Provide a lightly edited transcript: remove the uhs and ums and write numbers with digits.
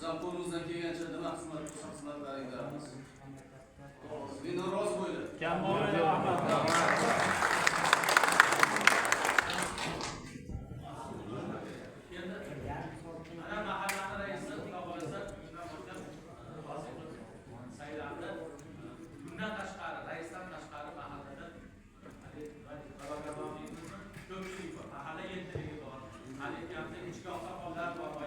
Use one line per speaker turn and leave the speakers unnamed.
Biz ham qo'limizdan kelgancha nima xizmat bo'lsa, xizmatlaringni beramiz. Mendan rozi bo'linglar.
Kam bo'lmaydi, rahmat. Endi mana mahallani raisi, Xudo xohlasa, bugundan boshlab hozir saylandi. Bundan tashqari, raisdan tashqari mahallada haligi ko'pchilik bor. Mahalla yettiligi bor. Hali aytyapti, ichki oqsoqollar.